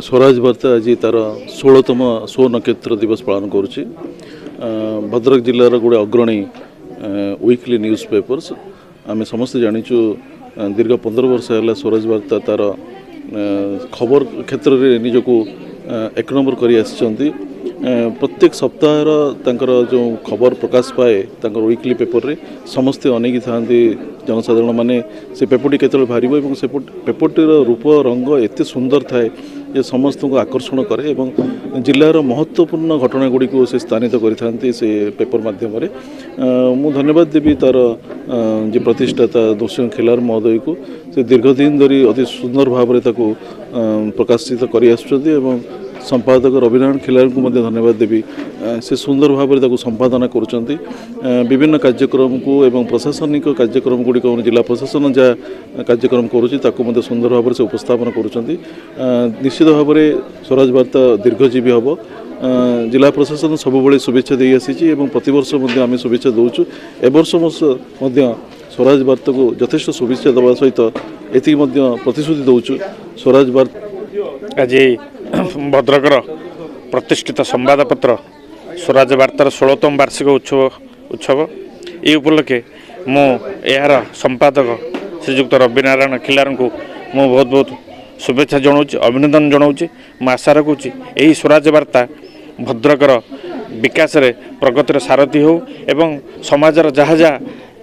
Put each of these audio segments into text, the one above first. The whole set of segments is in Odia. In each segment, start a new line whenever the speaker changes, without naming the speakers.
ସ୍ୱରାଜ ବାର୍ତ୍ତା ଆଜି ତା'ର 16ତମ ସ୍ୱନକ୍ଷତ୍ର ଦିବସ ପାଳନ କରୁଛି। ଭଦ୍ରକ ଜିଲ୍ଲାର ଗୋଟେ ଅଗ୍ରଣୀ ୱିକଲି ନ୍ୟୁଜ୍ ପେପର୍ସ। ଆମେ ସମସ୍ତେ ଜାଣିଛୁ, ଦୀର୍ଘ 15 ବର୍ଷ ହେଲା ସ୍ୱରାଜ ବାର୍ତ୍ତା ତା'ର ଖବର କ୍ଷେତ୍ରରେ ନିଜକୁ ଏକ ନମ୍ବର କରି ଆସିଛନ୍ତି। ପ୍ରତ୍ୟେକ ସପ୍ତାହର ତାଙ୍କର ଯେଉଁ ଖବର ପ୍ରକାଶ ପାଏ ତାଙ୍କର ୱିକଲି ପେପରରେ, ସମସ୍ତେ ଅନେଇକି ଥାଆନ୍ତି ଜନସାଧାରଣ ମାନେ, ସେ ପେପରଟି କେତେବେଳେ ବାହାରିବ। ଏବଂ ସେ ପେପରଟିର ରୂପ ରଙ୍ଗ ଏତେ ସୁନ୍ଦର ଥାଏ ଯେ ସମସ୍ତଙ୍କୁ ଆକର୍ଷଣ କରେ ଏବଂ ଜିଲ୍ଲାର ମହତ୍ତ୍ୱପୂର୍ଣ୍ଣ ଘଟଣା ଗୁଡ଼ିକୁ ସେ ସ୍ଥାନିତ କରିଥାନ୍ତି ସେ ପେପର ମାଧ୍ୟମରେ। ମୁଁ ଧନ୍ୟବାଦ ଦେବି ତା'ର ଯେ ପ୍ରତିଷ୍ଠାତା ନୃସିଂହ ଖିଲାର ମହୋଦୟକୁ। ସେ ଦୀର୍ଘ ଦିନ ଧରି ଅତି ସୁନ୍ଦର ଭାବରେ ତାକୁ ପ୍ରକାଶିତ କରି ଆସୁଛନ୍ତି ଏବଂ ସମ୍ପାଦକ ରବିନାରାୟଣ ଖିଲାରଙ୍କୁ ମଧ୍ୟ ଧନ୍ୟବାଦ ଦେବି। ସେ ସୁନ୍ଦର ଭାବରେ ତାକୁ ସମ୍ପାଦନା କରୁଛନ୍ତି ବିଭିନ୍ନ କାର୍ଯ୍ୟକ୍ରମକୁ ଏବଂ ପ୍ରଶାସନିକ କାର୍ଯ୍ୟକ୍ରମ ଗୁଡ଼ିକ, ଜିଲ୍ଲା ପ୍ରଶାସନ ଯାହା କାର୍ଯ୍ୟକ୍ରମ କରୁଛି, ତାକୁ ମଧ୍ୟ ସୁନ୍ଦର ଭାବରେ ସେ ଉପସ୍ଥାପନ କରୁଛନ୍ତି। ନିଶ୍ଚିତ ଭାବରେ ସ୍ୱରାଜ ବାର୍ତ୍ତା ଦୀର୍ଘଜୀବୀ ହେବ। ଜିଲ୍ଲା ପ୍ରଶାସନ ସବୁବେଳେ ଶୁଭେଚ୍ଛା ଦେଇ ଆସିଛି ଏବଂ ପ୍ରତିବର୍ଷ ମଧ୍ୟ ଆମେ ଶୁଭେଚ୍ଛା ଦେଉଛୁ। ଏ ବର୍ଷ ମଧ୍ୟ ସ୍ୱରାଜ ବାର୍ତ୍ତାକୁ ଯଥେଷ୍ଟ ଶୁଭେଚ୍ଛା ଦେବା ସହିତ ଏତିକି ମଧ୍ୟ ପ୍ରତିଶ୍ରୁତି ଦେଉଛୁ, ସ୍ୱରାଜ ବାର୍ତ୍ତା
ଆଜି ଭଦ୍ରକର ପ୍ରତିଷ୍ଠିତ ସମ୍ବାଦପତ୍ର ସ୍ୱରାଜ ବାର୍ତ୍ତାର 16ତମ ବାର୍ଷିକ ଉତ୍ସବ। ଏହି ଉପଲକ୍ଷେ ମୁଁ ଏହାର ସମ୍ପାଦକ ଶ୍ରୀଯୁକ୍ତ ରବିନାରାୟଣ ଖିଲାରଙ୍କୁ ମୁଁ ବହୁତ ବହୁତ ଶୁଭେଚ୍ଛା ଜଣାଉଛି, ଅଭିନନ୍ଦନ ଜଣାଉଛି। ମୁଁ ଆଶା ରଖୁଛି ଏହି ସ୍ୱରାଜ ବାର୍ତ୍ତା ଭଦ୍ରକର ବିକାଶରେ ପ୍ରଗତିର ସାରଥି ହେଉ ଏବଂ ସମାଜର ଯାହା ଯାହା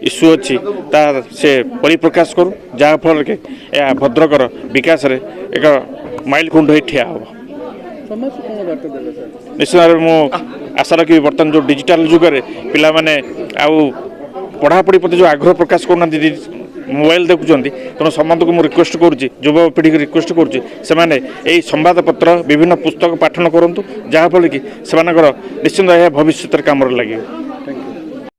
ଇସ୍ୟୁ ଅଛି ତାହା ସେ ପରିପ୍ରକାଶ କରୁ, ଯାହାଫଳରେ କି ଏହା ଭଦ୍ରକର ବିକାଶରେ ଏକ ମାଇଲ ଖୁଣ୍ଟ ହୋଇ ଠିଆ ହେବ। ନିଶ୍ଚିତ ଭାବରେ ମୁଁ ଆଶା ରଖିବି, ବର୍ତ୍ତମାନ ଯେଉଁ ଡିଜିଟାଲ ଯୁଗରେ ପିଲାମାନେ ଆଉ ପଢ଼ାପଢ଼ି ପ୍ରତି ଯେଉଁ ଆଗ୍ରହ ପ୍ରକାଶ କରୁନାହାନ୍ତି, ମୋବାଇଲ ଦେଖୁଛନ୍ତି, ତେଣୁ ସମସ୍ତଙ୍କୁ ମୁଁ ରିକ୍ୱେଷ୍ଟ କରୁଛି, ଯୁବପିଢ଼ିକୁ ରିକ୍ୱେଷ୍ଟ କରୁଛି, ସେମାନେ ଏହି ସମ୍ବାଦପତ୍ର, ବିଭିନ୍ନ ପୁସ୍ତକ ପାଠନ କରନ୍ତୁ, ଯାହାଫଳରେ କି ସେମାନଙ୍କର ନିଶ୍ଚିନ୍ତ ଏହା ଭବିଷ୍ୟତରେ କାମରେ ଲାଗିବ।